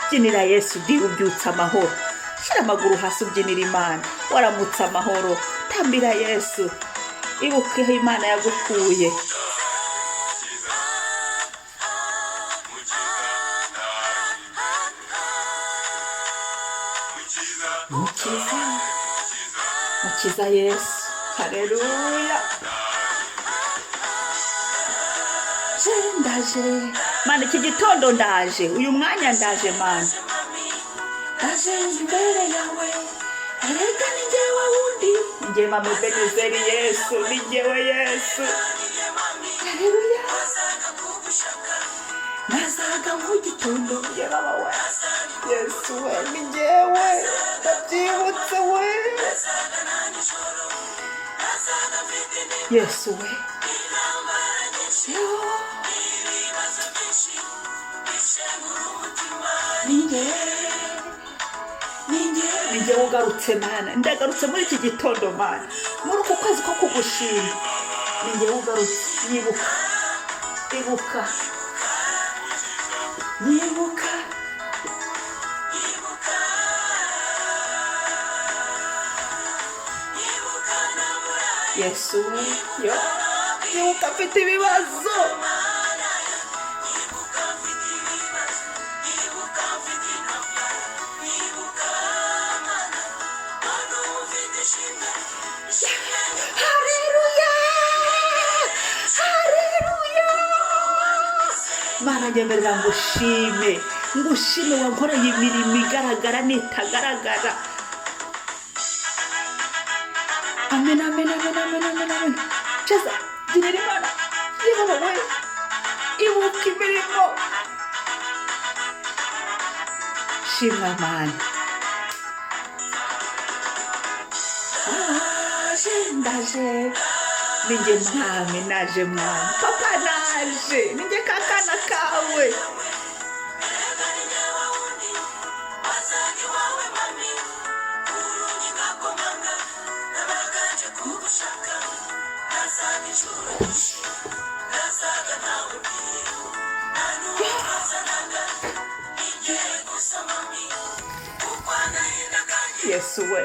Byinira Yesu, di ubyutse amahoro. Shyira amaguru hasi ubyinira Imana, waramutse amahoro. Tambira Yesu, ibuka aho Imana yagukuye. Mukiza, Mukiza Yesu, haleluya. Je ndaje Mana, iki gitondo ndaje, uyu mwanya ndaje Mana, ndaje imbere yawe. Erega ni njyewe wundi, ni njye mama Ebenezeri. Yesu, ni njyewe Yesu, haleluya. Nazaga mu gitondo, njye mama we. Yesu we, ni njyewe, ndabyibutse we. Yesu we. Yo. Ninjye, ninjye, ninjye ugarutse Mana, ndagarutse muri iki gitondo Mana, muri uku kwezi ko kugushima, ninjye ugarutse. Nyibuka, ibuka, nyibuka. Yesu we, yo, nyibuka mfite ibibazo. Haleluya, haleluya. Mana, nyemerera ngushime, ngushime, wankoreye imirimo igaragara n'itagaragara. Amen, amen, amen, amen, amen, amen. Cheza, byinira Imana. Yehova we, ibuka imirimo. Shimwa Mana. Ndaje, ndaje, ninjye mwami, naje mwami, papa naje, ninjye kakana kawe. Yesu we,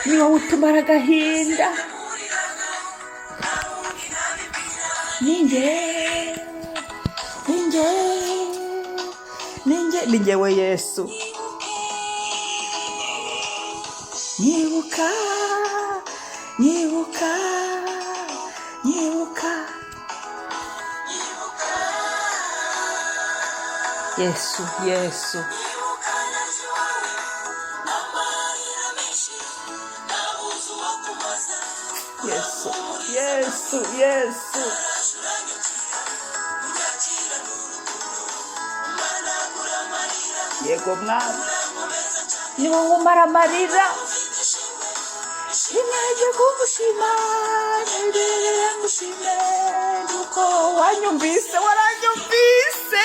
ni wowe utumara agahinda. Ninjye, ninjye, ninjye, ninjye we Yesu. Nyibuka, nyibuka, nyibuka. Yesu, Yesu. Yesu, Yesu, Yesu. Yego mwami, ni wowe umara amarira. Imwaje kugushima, nerere ngushime, nuko wanyumvise, waranyumvise,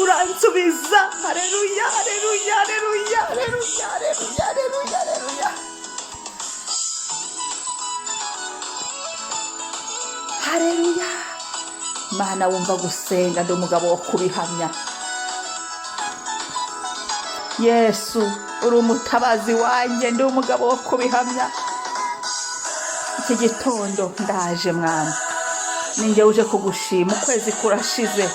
uransubiza. Haleluya, haleluya, haleluya, haleluya, haleluya, haleluya, haleluya, haleluya. Mana wumva gusenga, ndi umugabo wo kubihamya. Yesu, uri umutabazi wanjye, ndi umugabo wo kubihamya. Iki gitondo ndaje mwami, ninjye uje kugushima. Ukwezi kurashize,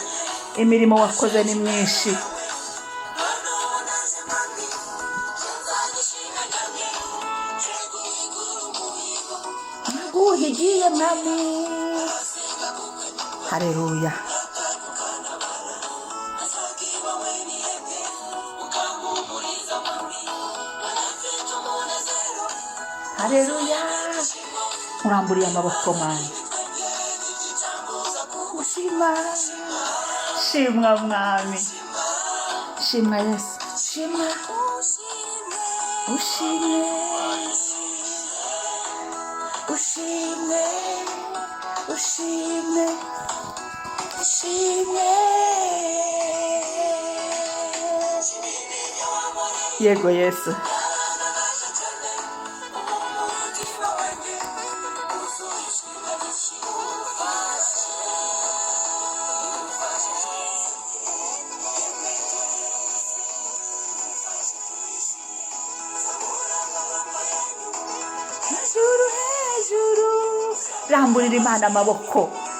imirimo wakoze ni myinshi. Naguhigiye mwami, haleluya. Haleluya, uramburiye amaboko mani gushima. Shimwa mwami, shimwa Yesu, shimwa, ushimwe, ushimwe, ushimwe, ushimwe. Yego Yesu. Ramburira Imana amaboko,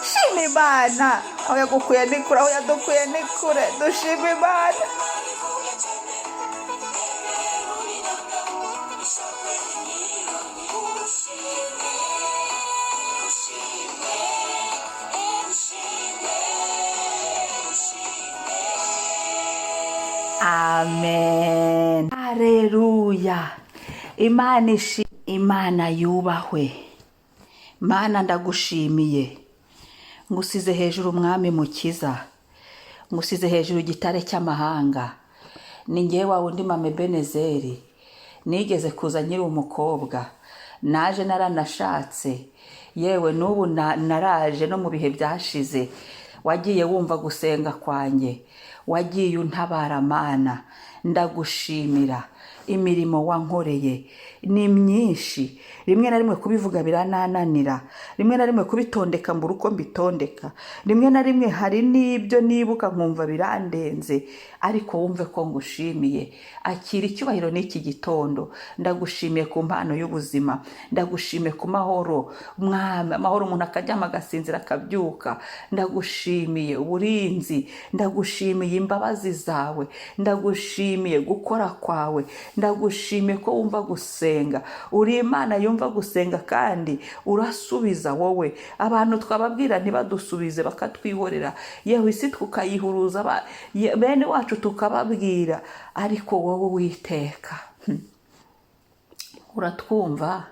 shima Imana. Aho yagukuye ni kure, aho yadukuye ni kure. Dushima Imana. Amen, hareruya. Imana ishi, Imana yubahwe. Mana, ndagushimiye, ngusize hejuru, Umwami Mukiza, ngusize hejuru, igitare cy'amahanga. Ni ngewe wawe undi mama Benezeri. Nigeze kuza nkiri umukobwa, naje naranashatse, yewe n'ubu naraje. No mu bihe byashize wagiye wumva gusenga kwanjye, wagiye untabara. Mana, ndagushimira imirimo wankoreye, ni myinshi. Rimwe na rimwe kubivuga biranananira, rimwe na rimwe kubitondeka mbura uko mbitondeka, rimwe na rimwe hari n'ibyo nibuka nkumva birandenze, ariko wumve ko ngushimiye. Akira icyubahiro n'iki gitondo. Ndagushimiye ku mpano y'ubuzima, ndagushimiye ku mahoro, Mwami, amahoro umuntu akaryama agasinzira akabyuka. Ndagushimiye uburinzi, ndagushimiye imbabazi zawe, ndagushimiye gukora kwawe, ndagushimiye ko wumva gusenga. Uri Imana yumva gusenga kandi urasubiza. Wowe abantu twababwira ntibadusubize, bakatwihorera, yewe isi tukayihuruza, bene wacu tukababwira, ariko wowe Witeka uratwumva,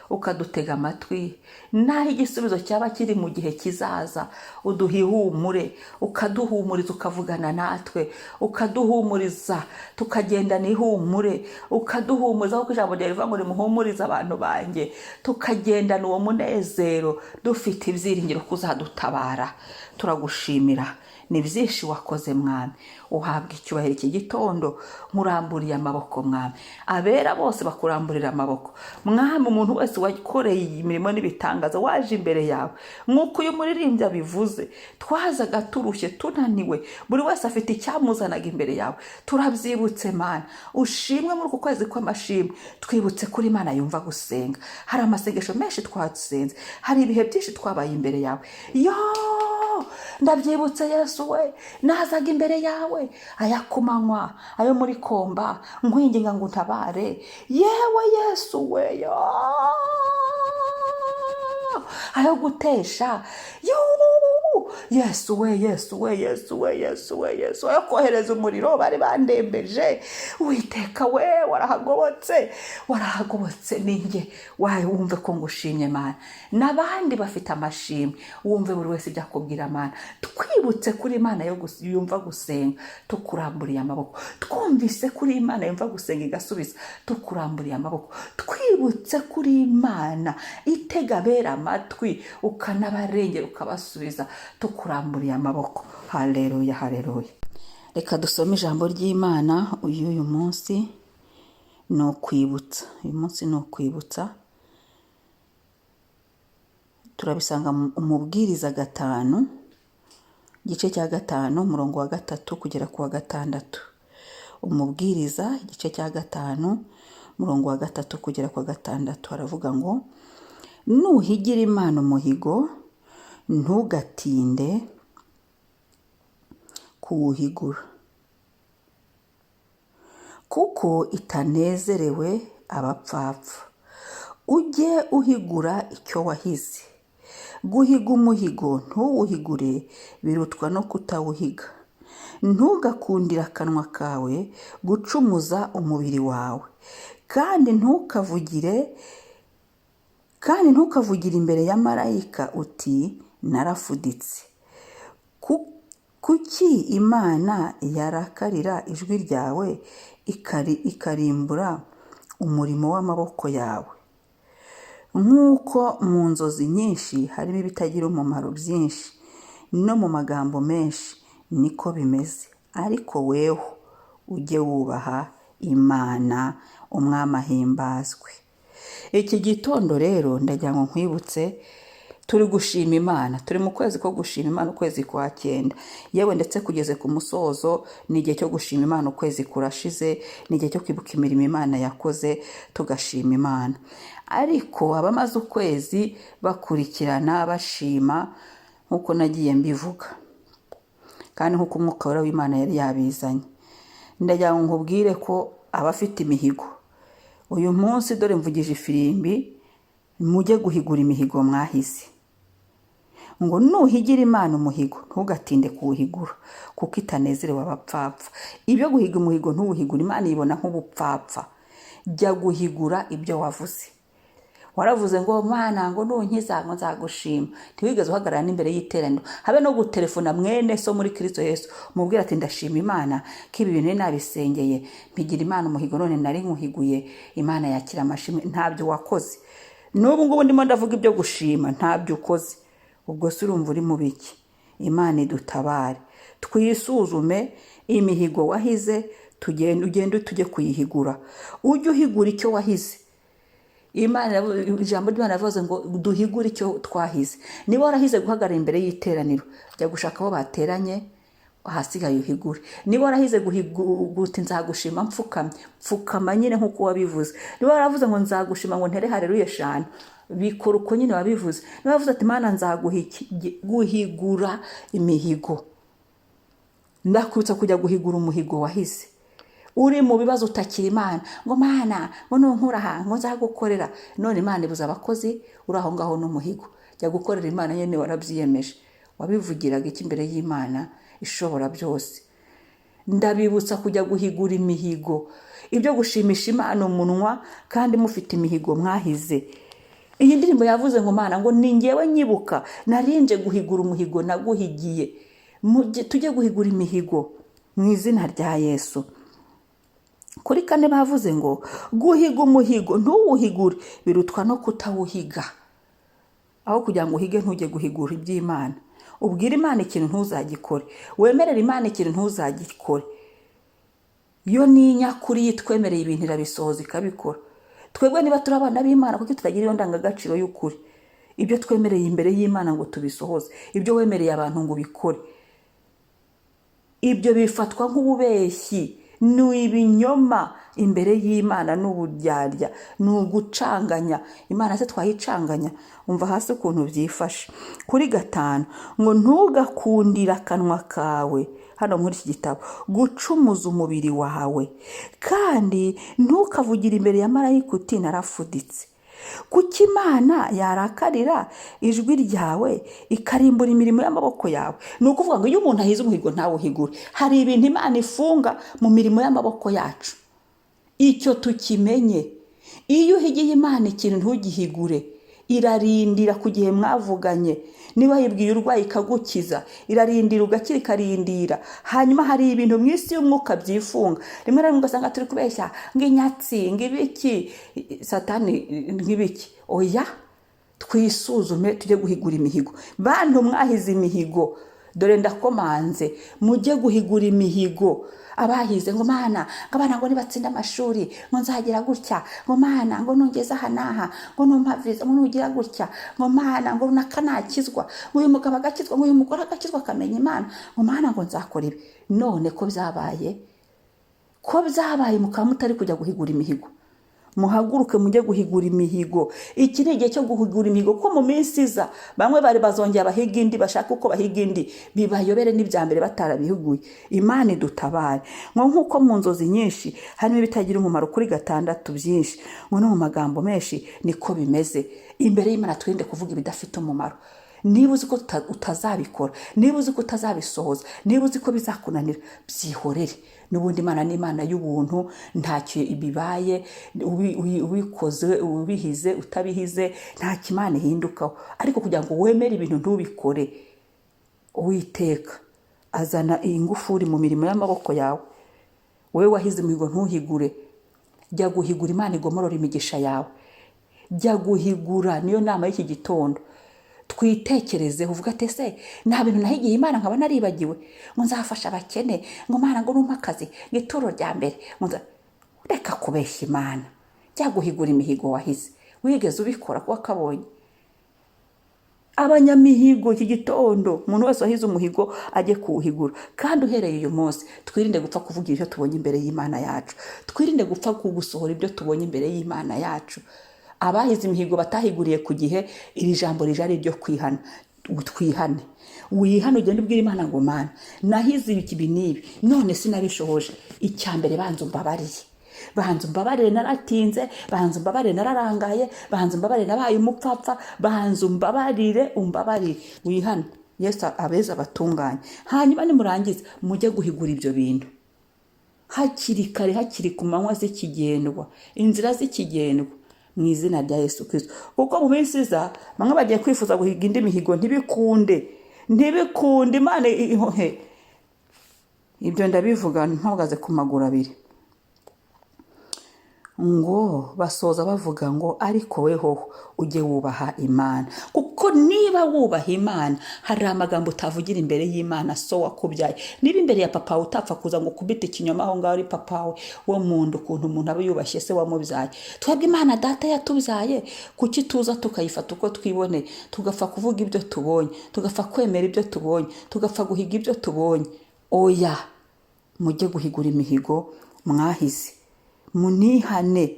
ukadutega amatwi. N'aho igisubizo cyaba kiri mu gihe kizaza, uduha ihumure, ukaduhumuriza, ukavugana natwe, ukaduhumuriza, tukagendana ihumure, ukaduhumuriza kuko ijambo ryawe rivuga ngo nimuhumurize abantu banjye, tukagendana uwo munezero dufite ibyiringiro ko uzadutabara. Turagushimira, ni byinshi wakoze, Mwami. Uhabwa icyubahiro iki gitondo. Nkuramburiye amaboko, Mwami. Abera bose bakuramburira amaboko, Mwami. Umuntu wese wakoreye iyi mirimo n'ibitangaza waje imbere yawe, nk'uko uyu muririmbyi abivuze, twazaga turushye, tunaniwe, buri wese afite icyamuzanaga imbere yawe. Turabyibutse, Mana, ushimwe. Muri uku kwezi kw'amashimwe twibutse kuri Imana yumva gusenga. Hari amasengesho menshi twasenze, hari ibihe byinshi twabaye imbere yawe. Yo, ndabyibutse, Yesu we, nazaga imbere yawe aya ku manywa, ayo muri komba, nkwinginga ngo untabare. Yewe Yesu we, yo, ayo gutesha. Yuuu, Yesu we, Yesu we, Yesu we, Yesu we, Yesu, ayo kohereza umuriro bari bandembeje. Witeka we, warahagobotse, warahagobotse. Ninjye wawe, wumve ko ngushimye, Mana. N'abandi bafite amashimwe, wumve buri wese ibyo akubwira. Mana, twibutse kuri Imana yo yumva gusenga, tukuramburiye amaboko. Twumvise kuri Imana yumva gusenga igasubiza, tukuramburiye amaboko. Twibutse kuri Imana itega abera amatwi, ukanabarengera, ukabasubiza, tukuramburiye amaboko. Haleluya, haleluya. Reka dusome ijambo ry'Imana. Uyu munsi ni ukwibutsa, uyu munsi ni ukwibutsa. Turabisanga mu Umubwiriza 5, igice cya 5, umurongo wa 3 kugera ku wa 6. Umubwiriza igice cya 5, umurongo wa 3 kugera ku wa 6, haravuga ngo: "Nuhigira Imana umuhigo, ntugatinde kuwuhigura, kuko itanezerewe abapfapfa. Ujye uhigura icyo wahize. Guhiga umuhigo ntuwuhigure birutwa no kutawuhiga. Ntugakundire akanwa kawe gucumuza umubiri wawe, kandi ntukavugire imbere ya marayika uti: 'Narafuditse.' Kuki Imana yarakarira ijwi ryawe, ikarimbura umurimo w'amaboko yawe? Nk'uko mu nzozi nyinshi harimo ibitagira umumaro byinshi, no mu magambo menshi niko bimeze. Ariko weho ujye wubaha Imana." Umwami ahimbazwe. Iki gitondo rero ndagira ngo nkwibutse Turi gushima Imana, turi mu kwezi ko gushima Imana, ukwezi kwa cyenda, yewe ndetse kugeze ku musozo. Ni igihe cyo gushima Imana, ukwezi kurashize, ni igihe cyo kwibuka imirimo Imana yakoze, tugashima Imana. Ariko abamaze ukwezi bakurikirana bashima, nk'uko nagiye mbivuga kandi nk'uko Umwuka Wera w'Imana yari yabizanye, ndagira ngo nkubwire ko abafite imihigo uyu munsi, dore mvugije ifirimbi, mujye guhigura imihigo mwahize. Ngo nuhigira Imana umuhigo, ntugatinde kuwuhigura, kuko itanezerewe abapfapfa. Ibyo guhiga umuhigo ntuwuhigure, Imana ibona nk'ubupfapfa. Jya guhigura ibyo wavuze. Waravuze ngo: "Mana, ngo nunkiza, ngo nzagushima." Ntiwigeze uhagarara n'imbere y'iteraniro, habe no gutelefona mwene so muri Kirisito Yesu, umubwira ati: "Ndashima Imana ko ibi bintu nabisengeye, mpigira Imana umuhigo, none nari nkuhiguye, Imana yakira amashimwe." Ntabyo wakoze. N'ubu ngubu ndimo ndavuga ibyo gushima, ntabyo ukoze. Ubwo se urumva uri mu biki? Imana idutabare, twisuzume imihigo wahize, tugende, ugende tujye kuyihigura. Ujye uhigura icyo wahize. Imana, ijambo ry'Imana rivuze ngo duhigure icyo twahize. Niba warahize guhagarara imbere y'iteraniro, jya gushaka aho bateranye, ahasigaye uhigure. Niba warahize guti "Nzagushima mfukamye", pfukama nyine nk'uko wabivuze. Niba waravuze ngo "Nzagushima", ngo ntere hareruye eshanu, bikora uko nyine wabivuze. Niba wavuze ati "Mana, nzaguha iki", guhigura imihigo. Ndakwibutsa kujya guhigura umuhigo wahize. Uri mu bibazo, utakira Imana ngo: "Mana, ngo nunkura aha, ngo nzagukorera." None Imana ibuza abakozi, uri aho ngaho n'umuhigo. Jya gukorera Imana nyine, warabyiyemeje. Wabivugiraga iki imbere y'Imana ishobora byose? Ndabibutsa kujya guhigura imihigo. Ibyo gushimisha Imana umunwa kandi mufite imihigo mwahize. Iyi ndirimbo yavuze ngo: "Mana, ngo ni ngewe nyibuka, narinje guhigura umuhigo naguhigiye." Tujye guhigura imihigo mu izina rya Yesu. Kuri kane bavuze ngo guhiga umuhigo ntuwuhigure birutwa no kutawuhiga. Aho kugira ngo uhige ntujye guhigura iby'Imana, ubwire Imana ikintu ntuzagikore, wemerere Imana ikintu ntuzagikore. Yo ni inyakuri, yitwemereye ibintu irabisohoza, ikabikora. Twebwe niba turi abana b'Imana, kuko tutagira iyo ndangagaciro y'ukuri, ibyo twemereye imbere y'Imana ngo tubisohoze? Ibyo wemereye abantu ngo ubikore, ibyo bifatwa nk'ububeshyi, ni ibinyoma imbere y'Imana, ni uburyarya, ni ugucanganya Imana. Se twayicanganya? Umva hasi ukuntu byifashe kuri gatanu, ngo ntugakundire akanwa kawe, hano muri iki gitabo, gucumuza umubiri wawe, kandi ntukavugire imbere ya marayika uti: "Narafuditse." Kuki Imana yarakarira ijwi ryawe, ikarimbura imirimo y'amaboko yawe? Ni ukuvuga ngo iyo umuntu ahize umuhigo ntawuhigure, hari ibintu Imana ifunga mu mirimo y'amaboko yacu. Icyo tukimenye. Iyo uhigiye Imana ikintu ntugihigure, irarindira ku gihe mwavuganye. Niba yibwiye urwaye ikagukiza, irarindira ugakira, ikarindira. Hanyuma hari ibintu mu isi y'umwuka byifunga. Rimwe na rimwe ugasanga turi kubeshya ngo inyatsi, ngo ibiki, Satani, nk'ibiki. Oya, twisuzume, tujye guhigura imihigo. Bantu mwahize imihigo, dore ndakomanze, mujye guhigura imihigo. Abahize ngo: "Mana, ngo abana ngo nibatsinda amashuri, ngo nzagira gutya", ngo "Mana, ngo nungeze aha n'aha, ngo numpa viza", ngo nugira gutya, ngo "Mana, ngo runaka nakizwa, ngo uyu mugabo agakizwa, ngo uyu mugore agakizwa akamenya Imana", ngo "Mana, ngo nzakora ibi." None ko byabaye mukaba mutari kujya guhigura imihigo? Muhaguruke mujye guhigura imihigo. Iki ni igihe cyo guhigura imihigo, kuko mu minsi iza bamwe bari bazongera bahiga indi, bashaka uko bahiga indi, bibayobere n'ibya mbere batarabihiguye. Imana idutabare. Ngo nk'uko mu nzozi nyinshi harimo ibitagira umumaro, kuri gatandatu, byinshi, ngo no mu magambo menshi niko bimeze imbere y'Imana. Twirinde kuvuga ibidafite umumaro. Niba uzi ko utazabikora, niba uzi ko utazabisohoza, niba uzi ko bizakunanira, byihorere. N'ubundi Imana ni Imana y'ubuntu, ntacyo bibaye ubikoze, ubihize, utabihize, ntacyo Imana ihindukaho. Ariko kugira ngo wemere ibintu ntubikore, Uwiteka azana iyi ngufuri mu mirimo y'amaboko yawe. Wowe wahize imihigo ntuhigure, jya guhigura, Imana igomorora imigisha yawe. Jya guhigura, niyo nama y'iki gitondo. Twitekerezeho, uvuga ati: "Ese nta bintu nahigiye Imana nkaba naribagiwe?" Ngo nzafasha abakene, ngo "Mana, ngo numpe akazi", ngo ituro rya mbere, ngo reka kubeshya Imana. Jya guhigura imihigo wahize. Wigeze ubikora kuko akabonye? Abanyamihigo, iki gitondo umuntu wese wahize umuhigo ajye kuwuhigura. Kandi uhereye uyu munsi twirinde gupfa kuvuga ibyo tubonye imbere y'Imana yacu, twirinde gupfa gusohora ibyo tubonye imbere y'Imana yacu. Abahize imihigo batahiguriye ku gihe, iri jambo rije ari iryo kwihana. Twihane, wihane, ugende ubwira Imana ngo: "Mana, nahize ibi n'ibi, none sinabishohoje. Icya mbere banza umbabarire, banza umbabarire, naratinze, banza umbabarire, nararangaye, banza umbabarire, nabaye umupfapfa, banza umbabarire, umbabarire." Wihane, Yesu abeza abatunganye. Hanyuma nimurangiza mujye guhigura ibyo bintu hakiri kare, hakiri ku manywa, zikigendwa, inzira zikigendwa, mu izina rya Yesu Kirisito. Kuko mu minsi iza bamwe bagiye kwifuza guhiga indi mihigo ntibikunde, ntibikunde. Imana he, ibyo ndabivuga mpagaze ku maguru abiri. Ngo basoza bavuga ngo: "Ariko wehoho ujye wubaha Imana, kuko niba wubaha Imana hari amagambo utavugira imbere y'Imana so wakubyaye. Niba imbere ya papa wawe utapfa kuza ngo ukubite ikinyoma aho ngaho ari papa we wo mu nda, ukuntu umuntu aba yubashye se wamubyaye, twebwe Imana Data yatubyaye, kuki tuza tukayifata uko twiboneye, tugapfa kuvuga ibyo tubonye, tugapfa kwemera ibyo tubonye, tugapfa guhiga ibyo tubonye? Oya, mujye guhigura imihigo mwahize, munihane,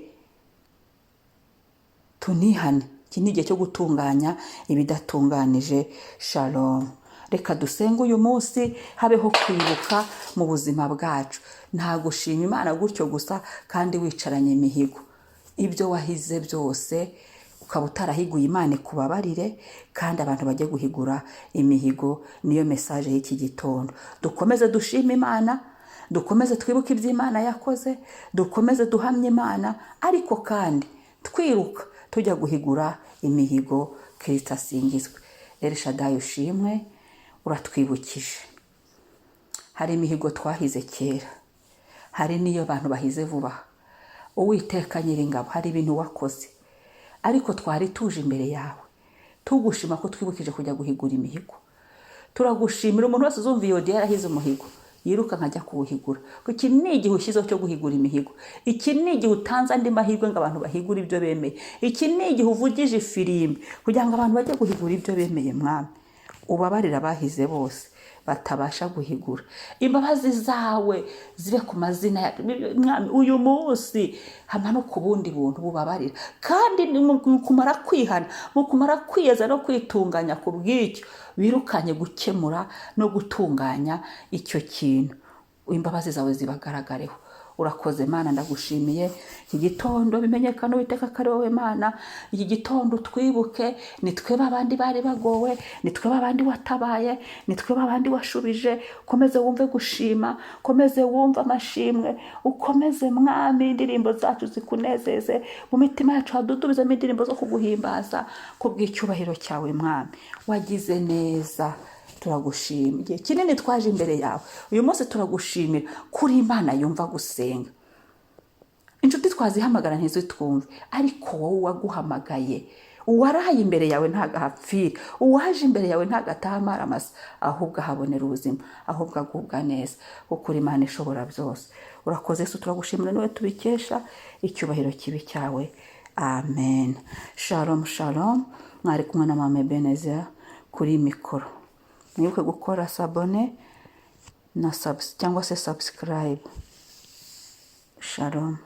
tunihane. Iki ni igihe cyo gutunganya ibidatunganije. Shalom. Reka dusenge. Uyu munsi habeho kwibuka mu buzima bwacu. Nta gushima Imana gutyo gusa kandi wicaranye imihigo, ibyo wahize byose ukaba utarahiguye. Imana ikubabarire, kandi abantu bajye guhigura imihigo. Niyo message y'iki gitondo. Dukomeze dushime Imana, dukomeze twibuke ibyo Imana yakoze, dukomeze duhamye Imana, ariko kandi twiruka tujya guhigura imihigo. Kirisita asingizwe. Elishadayi ushimwe, uratwibukije. Hari imihigo twahize kera, hari n'iyo abantu bahize vuba. Uwiteka Nyiringabo, hari ibintu wakoze, ariko twari tuje imbere yawe tugushima ko twibukije kujya guhigura imihigo. Turagushimira. Umuntu wese uzumva iyo yarahize umuhigo, yiruka nkajya kuwuhigura. Iki ni igihe ushyizeho cyo guhigura imihigo. Iki ni igihe utanze andi mahirwe ngo abantu bahigure ibyo bemeye. Iki ni igihe uvugije ifirimbi kugira ngo abantu bajye guhigura ibyo bemeye. Mwami, ubabarire abahize bose batabasha guhigura. Imbabazi zawe zibe ku mazina yacu, Mwami. Uyu munsi hamanuka ubundi buntu bubabarira, kandi mu kumara kwihana, mu kumara kwiyeza no kwitunganya ku bw'icyo, birukanye gukemura no gutunganya icyo kintu, imbabazi zawe zibagaragareho. Urakoze Mana, ndagushimiye. Iki gitondo bimenyekana, Uwiteka, ko ari wowe Mana. Iki gitondo twibuke, ni twe babandi bari bagowe, ni twe babandi watabaye, ni twe babandi washubije. Ukomeze wumve gushima, ukomeze wumve amashimwe, ukomeze Mwami indirimbo zacu zikunezeze. Mu mitima yacu hadudubizemo indirimbo zo kuguhimbaza ku bw'icyubahiro cyawe. Mwami, wagize neza, turagushima. Igihe kinini twaje imbere yawe, uyu munsi turagushimira kuri Imana yumva gusenga. Inshuti twazihamagara ntizitwumve, ariko wowe waguhamagaye, uwaraye imbere yawe ntabwo ahapfira, uwaje imbere yawe ntabwo ataha amaramasa, ahubwo ahabonera ubuzima, ahubwo agubwa neza, kuko uri Imana ishobora byose. Urakoze Yesu, turagushimira, niwe tubikesha. Icyubahiro kibe cyawe. Amen. Shalom, shalom. Mwari kumwe na Mama Ebenezer kuri mikoro. Mwibuke gukora s'abonner na subs cyangwa se subscribe. Shalom.